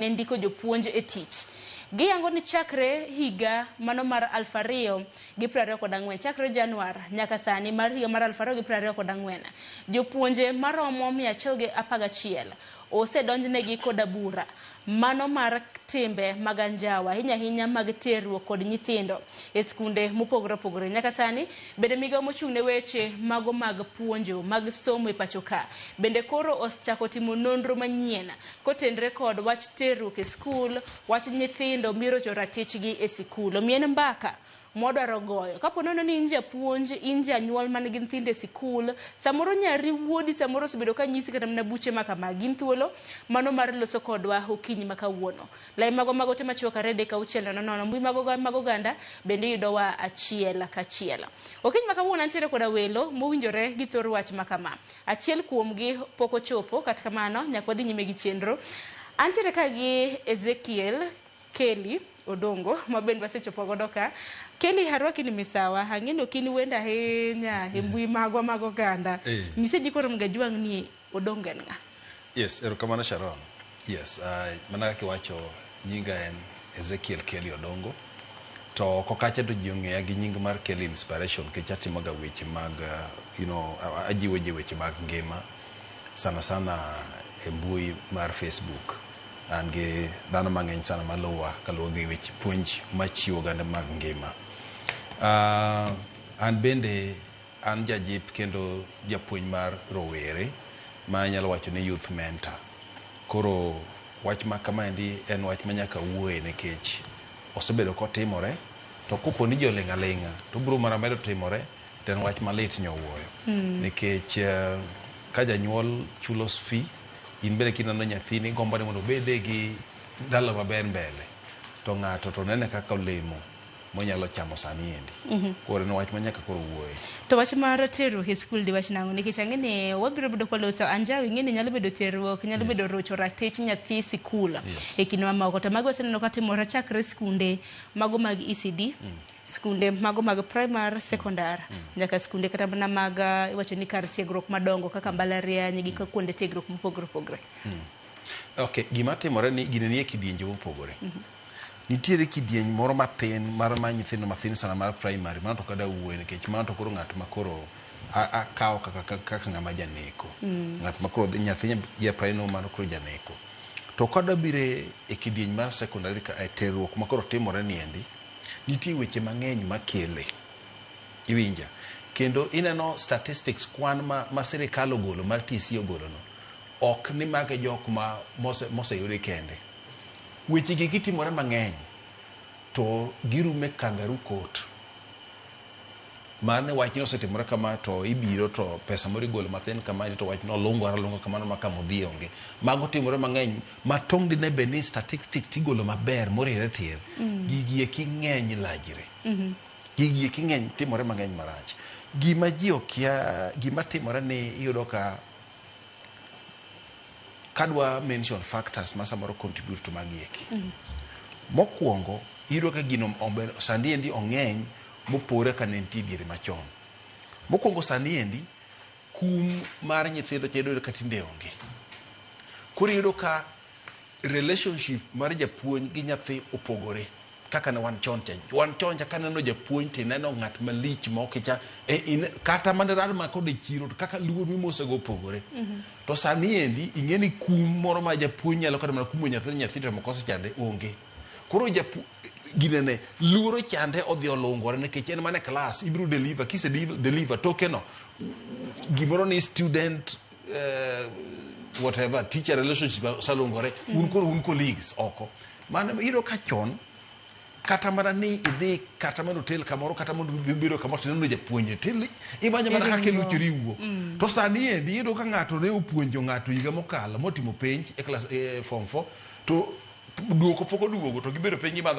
Ne ndiko jopuonj e tich. Giyango ni chakre higa mano mar 2024, chakre Januar nyaka sani mar higa mar 2024, jopuonje maromo 111 osedonjnegi koda bura mano mar timbe mag anjawa, ahinya ahinya mag terruok kod nyithindo e skunde mopogore opogore. Nyaka sani bende migawo mochung' ne weche mago mag puonjo mag somo e pacho ka bende koro osechako timo nonro manyien kotenre kod wach terruok e skul, wach nyithindo mirocho ratichgi e sikul. Omiyo en mbaka mwadwaro goyo. Kapo nono ni in japuonj, in janyuol man gi nyithindo e sikul, samoro nyari wuodi samoro osebedo ka nyisi kata mana buche ma kamagi. In thuolo mano mar loso kodwa okinyi ma kawuono. Lai magwa mag ote machuok 2 3 6 0 0. Mbui mag oganda bende iyudowa achiel kachiel. Okinyi ma kawuono antiere koda welo mowinjore gi thor wach ma kama. Achiel kuomgi pok ochopo, kata kamano nyaka wadhi nyime gi chenro. Antiere ka gi Ezekiel Kelly Odongo ma bende wasechopo godo ka. Kelly, arwaki ni misawa. Ang'e ni ok in wendo ahinya e mbui magwa mag oganda. Nyise ji koro mondo ajwang' ni Odongo en ng'a? Yes, erokamano Sharon. Yes, mana kaka iwacho nyinga en Ezekiel Kelly Odongo. To oko kacha to ji ong'eya gi nying mar Kelly Inspiration nikech atimoga weche mag ajiwo ji weche mag ngima sana sana e mbui mar Facebook. An gi dhano mang'eny sana maluwa kaluwo gi weche puonj machiwo oganda mag ngima. An bende an jajip kendo japuonj mar rowere ma anyalo wacho ni youth mentor. Koro wach ma kamaendi en wach ma nyaka wuoye nikech osebedo kotimore to kopo ni ji oling' aling'a to obiro mana medo timore to en wach malit nyowuoyo. Nikech ka janyuol chulo fee, in bende kineno nyathini igombo ni mondo obede gi ndalo maber mbele to ng'ato to nene kaka olemo monyalo chamo sani endi. Koro en wach ma nyaka koro wuoye. To wach mar terruok e skul diwach nang'o? Nikech ang'e ni wabiro bedo kwaloso anjawo, ing'e ni nyalo bedo terruok, nyalo bedo rocho ratich nyathi sikul e kinde mamoko. To mago waseneno ka timore chakre skunde mago mag ECD, skunde mago mag primar, sekondar, nyaka skunde kata mana mag iwacho ni kar tiegruok madongo kaka mbalariany gi kuonde tiegruok mopogore opogore. Okay, gima timore ni gini nie kidienje mopogore. Nitiere kidieny moro mathin mar ma nyithindo mathin sana mar primary, mano to kada wuoye nikech mano to koro ng'at ma koro akawo kaka kaka ng'ama janeko. Ng'at ma koro nyathi ja primary mano koro janeko. To kada bire e kidieny mar secondary ka e terruok ma koro timore niendi, nitie weche mang'eny makele. Iwinja? Kendo ineno statistics kwan ma sirikal ogolo mar TSC ogolo no, ok ni mage jok ma moseyudi kende. Weche gi gitimore mang'eny to girume kangaroo court. Mar ni wachni osetimore kama to ibiro to pesa moro igolo mathin kama to wachno olungore alunga kamano ma kama odhiye onge. Mago timore mang'eny ma tong' dine bed ni statistics tigolo maber moriere tir. Gigi eki ng'eny lajre. Gigi eki ng'eny timore mang'eny marach. Gima ji okia, gima timore ni iyudo ka kadwa mention factors ma samoro contribute to magi eki. Mokwongo, iyudo ka gino sani endi ong'eny mopore ka ne nitie diere machon. Mokwongo sani endi, kum mar nyithindo cha iyudo ka tinde onge. Koro iyudo ka relationship mar japuonj gi nyathi opogore kaka ne wan chon cha. Wan chon cha kaneno japuonj tineno ng'at malich ma okicha kata mana rad ma kode chiro to kaka luor mimosego opogore. To sani endi ing'e ni kum moro ma japuonj nyalo kata mana kumo nyathi nyathi to makosa chande onge. Koro ginene luoro chande odhi olungore nikech en mana e klas ibiro deliver kise deliver toke no gimoro ni student whatever teacher relationship oselungore un koro un colleagues oko. Mano iyudo ka chon kata mana ni idhi kata mana hotel kamoro kata mondo idhi bedo kamoro tineno japuonj til imanyo mana kaka iluchori iwuok. To sani endi iyudo ka ng'ato ne opuonjo ng'ato higa mokalo motimo penj e klas form 4 to duoko pok oduogo to gibedo piny gimadho